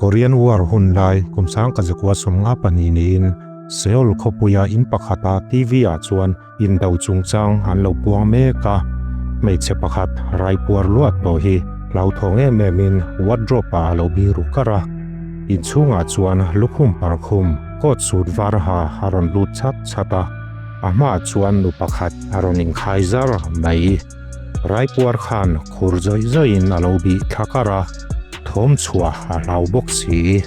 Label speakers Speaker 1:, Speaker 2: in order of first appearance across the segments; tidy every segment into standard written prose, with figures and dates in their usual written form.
Speaker 1: Korean War hun lai kum 1952 niin Seoul khawpuia in pakhata TV ah chuan indo chungchang an lo puang mek a. Hmeichhe pakhat raipuar luat tawh hi hlauthawng em emin wardrobe ah a lo biru kar a. Inchhungah chuan lukhum parkhum coat suit var ha a rawn lut chhat chhat a. A hmaah chuan nu pakhat a rawn inkhai zar mai. Raipuar khan khur zawih zawihin a lo bih thla kar a, thawm chhuah a hlau bawk si.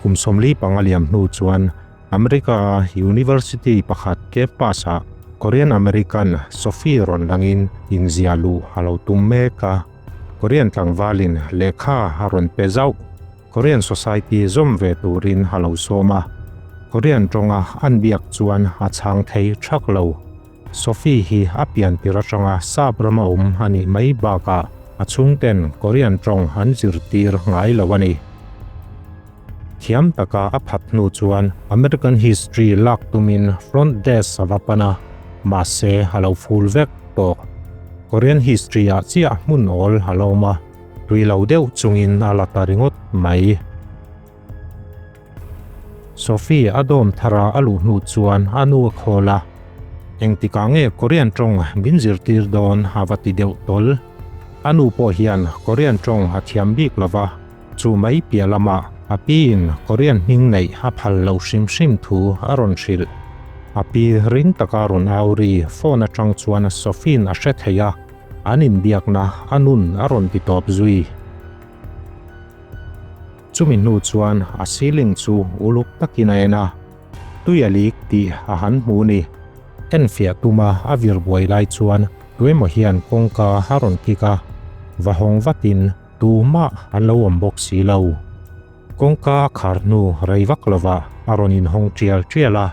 Speaker 1: Kum 45 liam hnu chuan America-a University pakhat campus-ah Korean American Sophie rawn langin inziah luh a lo tum mek a. Korean tlangvalin lehkha a rawn pe zauh. Korean Society zawm ve turin a lo sawm a. Korean tawnga an biak chuan a chhang thei thak lo. Sophie hi a pian tir atanga sap rama awm a nih mai bakah a chhungten Korean tawng an zirtir ngai lo a ni. Thiam taka a phat hnu chuan American History lak tumin front desk a va pan a, mahse a lo ful vek tawh. Korean History ah chiah hmun awl a lo awm a, tui lo deuh chungin a la ta ringawt mai. Sophie a dawm thar a a luh hnu chuan a nu a khawl a, Engtikah nge Korean tawng min zirtir dawn a va ti deuh tawl. A nu pawh hian Korean tawng a thiam bik lo va, chu mai piah lamah a piin Korean hming neih a phal lo hrim hrim thu a rawn hrilh. A pi ring taka rawn au ri phone atang chuan Sophie-in a hre thei a, an inbiakna a nun a rawn ti tawp zui. Chumi hnu chuan a ceiling chu uluk takin a en a, tui a lik tih a han hmu ni. Enfiah tuma a vir buai lai chuan tuemaw hian kawngka a rawn kik a, va hawng vatin tumah an lo awm bawk si lo. Kawngka a khar hnu rei vak lovah a rawn inhawng tial tial a,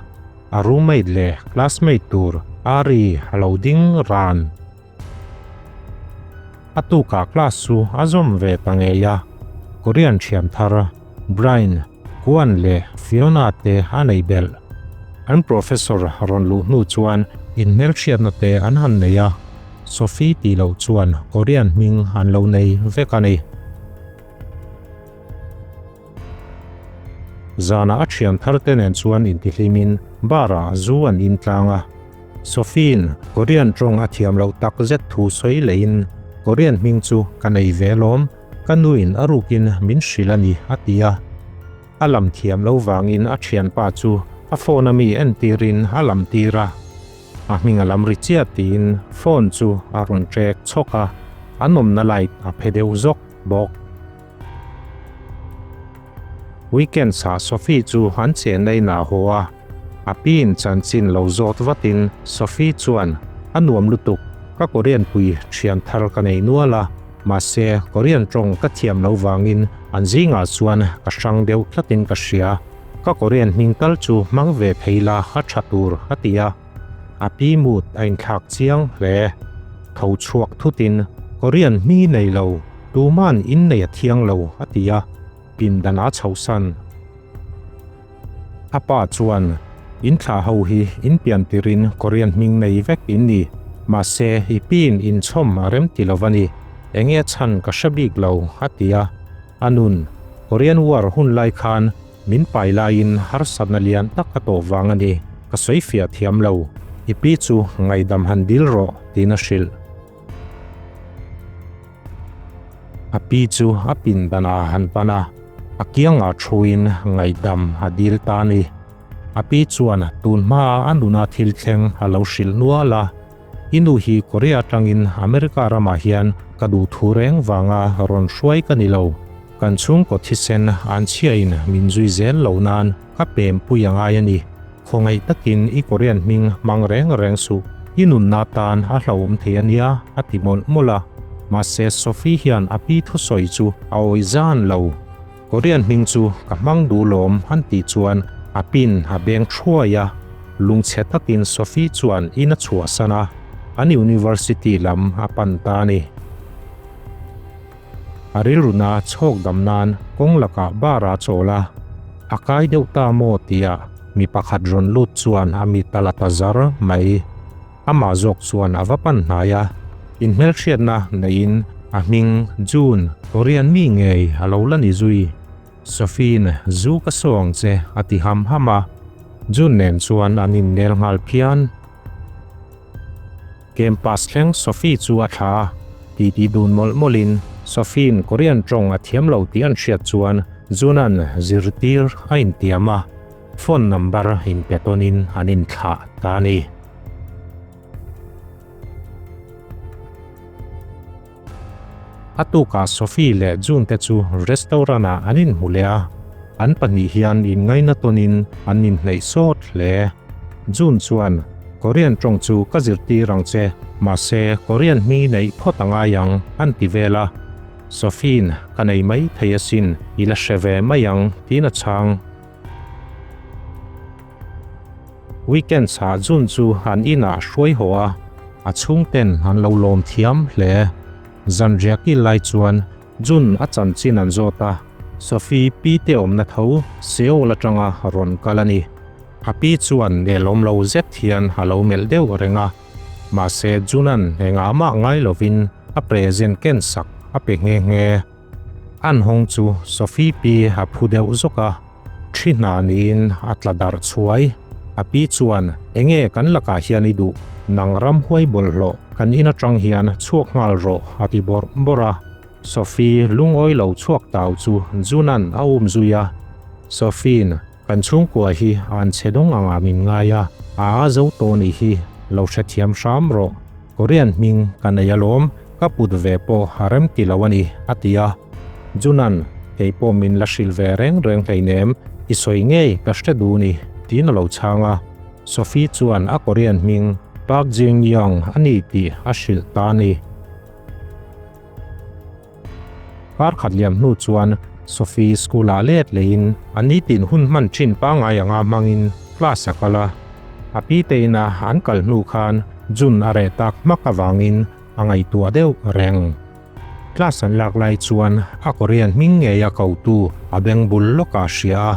Speaker 1: a roommate leh classmate tur Ari a lo ding ran. A tukah class chu a zawm ve ta ngei a, Korean thiam thar Brian, Kwan leh Fiona te a nei belh. An professor rawn luh hnu chuan inhmelhriatna te an han nei a, Sophie tih loh chuan Korean hming an lo nei vek a ni. Zanah a thian thar te nen chuan intihlimin bar ah zu an in tlang a. Sophie-in Korean tawng a thiam loh tak zet thu sawi leiin, Korean hming chu ka nei ve lawm, ka nuin a rukin min hrilh a ni a ti a. A lam thiam lo vangin a thianpa chu a phone a mi entirin a lam tir a. A hming a lam ri chiah tiin phone chu a rawn trek chhawk a, an awmna light a phe deuh zawk bawk. Weekends ah Sophie chu an chenna inah a haw a, a pi in chanchin lo zawt vatin Sophie chuan, A nuam lutuk, ka Korean pui thian thar ka nei nual a, mahse Korean tawng ka thiam lo vangin an zingah chuan ka hrang deuh tlatin ka hria, ka Korean hming tal chu hmang ve thei la a tha tur a ti a. A pi mut a inthlak chiang hle. Tho chhuak thutin, Korean hmi nei lo, tuman innei a thiang lo, a ti a, pindan a chhohsan. A pa chuan, In thlah ho hi in pian tirin Korean hming nei vek in ni, mahse i piin inchhawm a rem ti lo va ni, enge chhan ka hre bik lo, a ti a. A nun, Korean War hun lai khan Min pai laiin harsatna lian tak a tawh vang a ni, ka sawi fiah thiam lo. I pi chu ngaihdam han dil rawh, tiin a hrilh. A pi chu a pindanah a han pan a, a kiangah thuin ngaihdam a dil ta a ni. A pi chuan tun hmaa a nuna thil thleng a lo hrilh nual a, I nu hi Korea atangin America ramah hian ka duh thu reng vanga rawn hruai ka ni lo. Kan chhungkaw thisen an chhiain min zui zel lo nan ka pem pui a ngai a ni. Khawngaih takin i Korean hming hmang reng reng suh. I nunna tan a hlauhawm thei a nia, a ti mawlh mawlh a. Mahse Sophie hian a pi thusawi chu a awih zan lo. Korean hming chu ka hmang duh lawm an tih chuan a pin a beng thuai a, lungchhe takin Sophie chuan in a chhuahsan a, an university lam a pan ta a ni. A rilruna chhawk dam nan kawng lakah bar a chawl a, a kai deuh ta maw tia mi pakhat rawn lut chuan a mit a la ta zar mai. Amah zawk chuan a va pan hnai a, inhmelhriatna neiin a hming June, Korean mi ngei a lo la ni zui. Sophie-in zu ka saw ang che a ti ham ham a, June nen chuan an innel nghal phian. Campus thleng Sophie chu a thla a, titi dun mawlh mawlhin Sophie-in Korean tawng a thiam lo tih an hriat chuan June-a'n zirtir a intiam a, phone number inpe tawnin an inthlah ta a ni. A tukah Sophie leh June te chu restaurant-ah an inhmu leh a, an pahnih hian inngaina tawnin an inhneih sawt hle. June chuan, Korean tawng chu ka zirtir ang che, mahse Korean hmi neih phawt a ngai ang, an ti vel a. Sophie-in, Ka nei mai thei asin, i la hre ve mai ang, tiin a chhang. Weekends ah June chu an inah hruai haw a, a chhungten an lo lawm thiam hle. Zanriah kil lai chuan June a chanchin an zawt a, Sophie pi te awmna tho Seoul atanga rawn kal a ni. A pi chuan nelawm lo zet hian a lo melh deuh reng a, mahse June-a'n engah mah ngai lovin a present ken sak a pe nghe nghe. An hawng chu Sophie pi a phu deuh zawk a. Thi hna niin a tla darh chhuai. A pi chuan, Enge kan lakah hian i duh? Nang ramhuai bawlhhlawh kan in atang hian chhuak nghal rawh a ti bawrh bawrh a. Sophie lungawi lo chhuak tau chu Juna'n a um zui a. Sophie'n, Kan chhungkua hi an chhe dawng angah min ngai a, a a zo tawh nih hi, lo hrethiam hram rawh. Korean hming ka nei alawm, ka put ve pawh a rem ti lo a ni, a ti a. Junan, Kei pawh min la hrilh ve reng reng hleinem, i sawi ngei ka hre duh ni, tiin a lo chhang a. Sophie chuan a Korean hming Park Jin Young a ni tih a hrilh ta a ni. Kar khat liam hnu chuan Sophie school ah let leiin a nitin hun hman thin pangngai anga hmangin class a kal a. A pi te ina an kal hnu khan June a reh tak hmak avangin a ngaihtuah deuh reng. Class an lak lai chuan a Korean hming ngei a kotu a beng bul lawkah a hria a.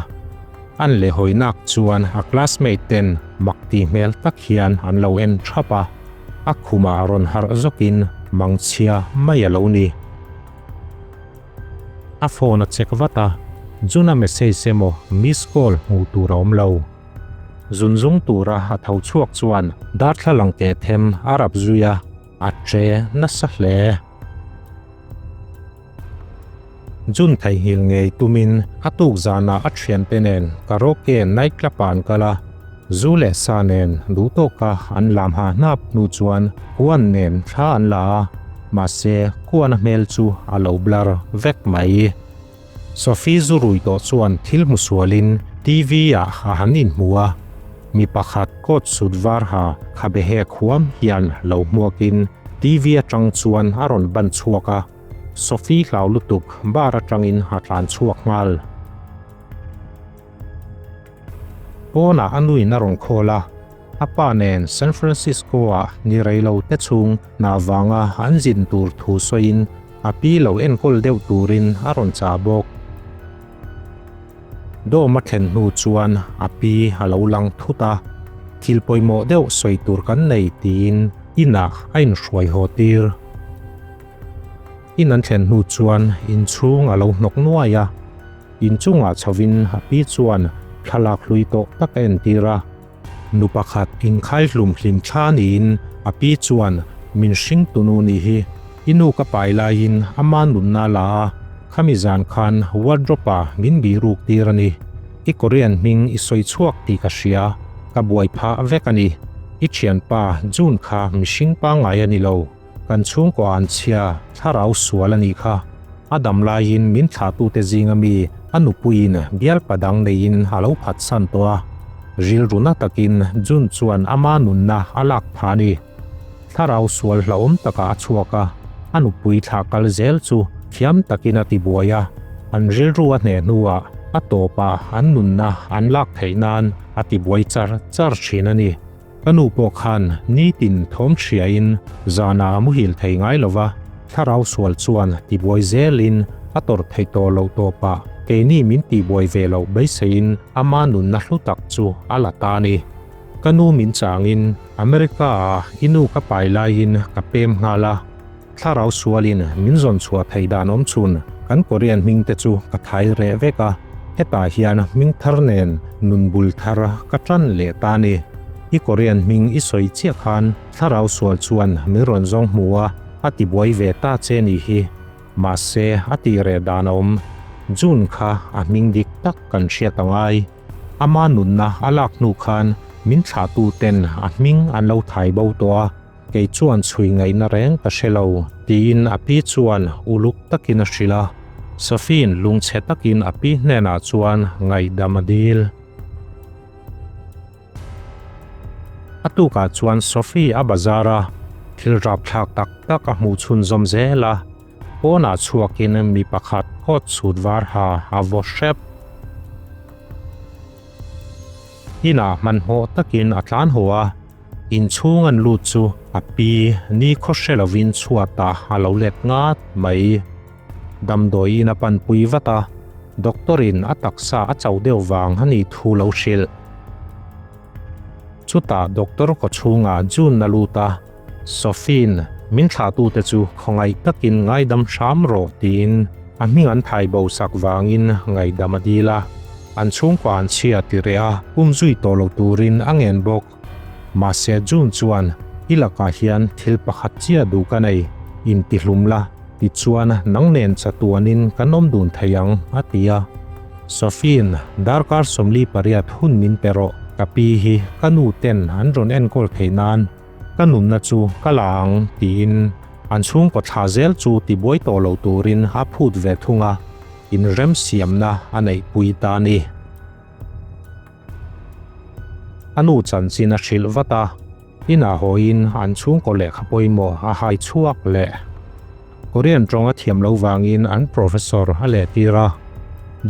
Speaker 1: An lehhawi nak chuan a classmate ten mak ti hmel tak hian an lo en thap a. A khumah rawn harh zawkin mangchhia mai a lo ni. A phone a check vat a, Juna message emaw miss call hmuh tur a awm lo. Zun zung tura a tho chhuak chuan darthlalang keh them a rap zui a, a che nasa hle. June theihnghilh ngei tumin a tuk zanah a thiante nen karaoke night club ah an kal a, zu leh sa nen duh tawka an lam ha hnap hnu chuan Kuan nen thla an la a, mahse Kuan a hmel chu a lo blur vek mai. Sophie zu rui tawh chuan thil hmu sualin TV ah a han inhmu a, mi pakhat coat suit var ha khabe hek huam hian lo hmuakin TV atang chuan a rawn ban chhuak a. Sophie hlau lutuk bar atangin a tlan chhuak nghal. Pawnah a nuin a rawn khawl a, a pa nen San Francisco-ah ni rei lo te chhung hna vanga an zin tur thu sawiin a pi lo enkawl deuh turin a rawn chah bawk. Dawm a thlen hnu chuan a pi a lo lang thut a, thil pawimawh deuh sawi tur kan nei tiin inah a inhruai haw tir. In an thlen hnu chuan inchhung a lo hnawk nuai a, inchungah chhovin a pi chuan thlalak hlui tawh tak a entir a. Nu pakhat inkhai hlum hlim thla niin a pi chuan min hring tunu nih hi i nu ka pai laiin ama nunna la a, khami zan khan wardrobe-a min bihruk tir a ni. I Korean hming i sawi chhuak tih ka hria, ka buai phah vek a ni. I thianpa June kha mihring pangngai a ni lo. Kan chhungkaw an chhia thlarau sual a nih kha. A dam laiin min thlahtute zinga mi a nupuiin bialpa dang neiin a lo phatsan tawh a. Rilru na takin June chuan ama nunna a lak phah a ni. Thlarau sual hlauhawm takah a chhuak a, a nupui thlah kal zel chu thiam takin a tibuai a. An rilru a hneh hnuah a tawpah an nunna an lak theih nan a tibuai char char thin a ni. Ka nu pawh khan nitin thawm hriain zanah a muhil thei ngai lo va, thlarau sual chuan tibuai zelin a tawrh theih tawh loh tawpah keini min tihbuai ve loh beiseiin ama nunna hlu tak chu a la ta a ni. Ka nu min changin America-ah i nu ka pai laiin ka pem nghal a, thlarau sualin min zawn chhuah thei dan awm chhun kan Korean hming te chu ka thai reh vek a, hetah hian hming thar nen nun bul thar ka tan leh ta ni. I Korean hming i sawi chiah khan thlarau sual chuan min rawn zawng hmu a, a ti buai ve ta che ni hi. Mahse a tih reh dan a awm. June kha a hming dik tak kan hriat a ngai. Ama nunna a lak hnu khan min thlahtu ten a hming an lo thai bo tawh a, kei chuan chhui ngaihna reng ka hre lo, tiin a pi chuan uluk takin a hrilh a. Sophie-in lungchhe takin a pi hnenah chuan ngaihdam a dil. A tukah chuan Sophie a bazar a, thil rapthlak tak tak a hmuh chhunzawm zel a, pawnah chhuakin mi pakhat coat suit var ha a vaw hrep. Inah hmanhmawh takin a tlan haw a, inchhung an lut chu a pi ni khaw hre lovin chhuatah a lo let ngat mai. Damdawiin a panpui vat a, doctor in a taksa a chauh deuh vang a nih thu lo hrilh. Chutah doctor kaw chhungah June a lut a, Sophie-in min thlahtute chu khawngaih takin ngaidam hram rawh tiin a hming an thai bo sak vangin ngaihdam a dil a, an chhungkua an chhia ti reh a, um zui tawh lo turin a ngen bawk. Mahse June chuan i lakah hian thil pakhat chiah duh ka nei, intihlum la, tichuan nang nen chatuanin kan awm dun thei ang, a ti a. Sophie-in darkar 48 hun min pe rawh, ka pi hi ka nu ten an rawn enkawl theih nan ka nunna chu ka la ang, tiin an chhungkaw thla zel chu tibuai tawh lo turin a phut ve thung a, inremsiamna a neihpui ta a ni. A nu chanchin a hrilh vat a, inah hawiin an chhungkaw lehkha pawimawh a hai chhuak leh. Korean tawng a thiam lo vangin an professor a lehtir a.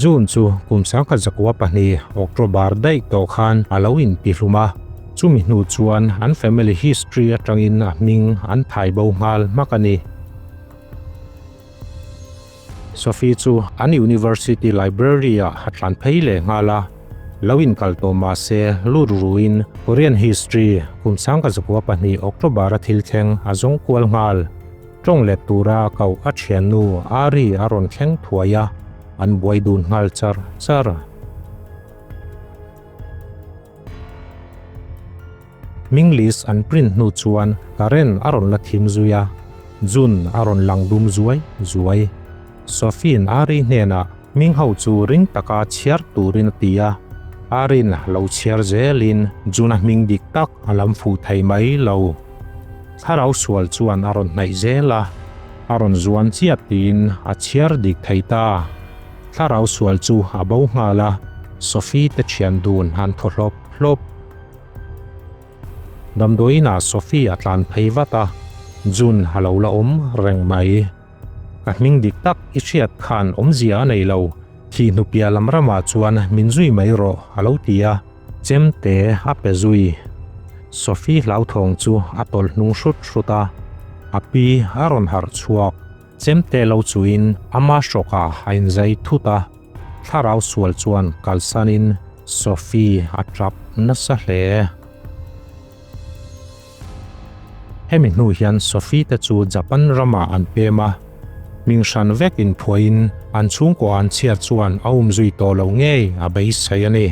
Speaker 1: June chu kum 1902 October daih tawh khan a lo intihlum a, chumi hnu chuan an family history atangin a hming an thai bo nghal hmak a ni. Sophie chu an University Library-ah a tlan phei leh nghal a, lo inkal tawh mah se lut ruin Korean History kum 1902 October-a thil thleng a zawng kual nghal. Tawng let tura a koh a thiannu Ari a rawn thleng thuai a, an buai dun nghal char char. Hming list an print hnu chuan Karen a rawn la thim zui a, June a rawn lang dum zuai zuai. Sophie-in Ari hnenah hming ho chu ring taka chhiar turin a ti a, Ari'n lo chhiar zelin June-a hming dik tak a lam fuh thei mai lo. Thlarau sual chuan a rawn hnaih zel a, a rawn zuan chiah tiin a chhiar dik thei ta. Thlarau sual chu a bo nghal a, Sophie te thian dun an thaw hlawp hlawp. Damdawiinah Sophie a tlan phei vat a, June a lo la awm reng mai. Ka hming dik tak i hriat khan awmzia a nei lo, thih hnupiah lam ramah chuan min zui mai rawh a lo ti a, chemte a pe zui. Sophie hlauthawng chu a tawlh hnung hrut hrut a, a pi a rawn harh chhuak. Chemte lo chuin ama hrawkah a inzai thut a. Thlarau sual chuan kalsanin Sophie a tap nasa hle. Hemi hnu hian Sophie te chu Japan ramah an pem a, hming hran vek inphuahin an chhungkaw an chhiat chuan a umzui tawh lo ngei a beisei a ni.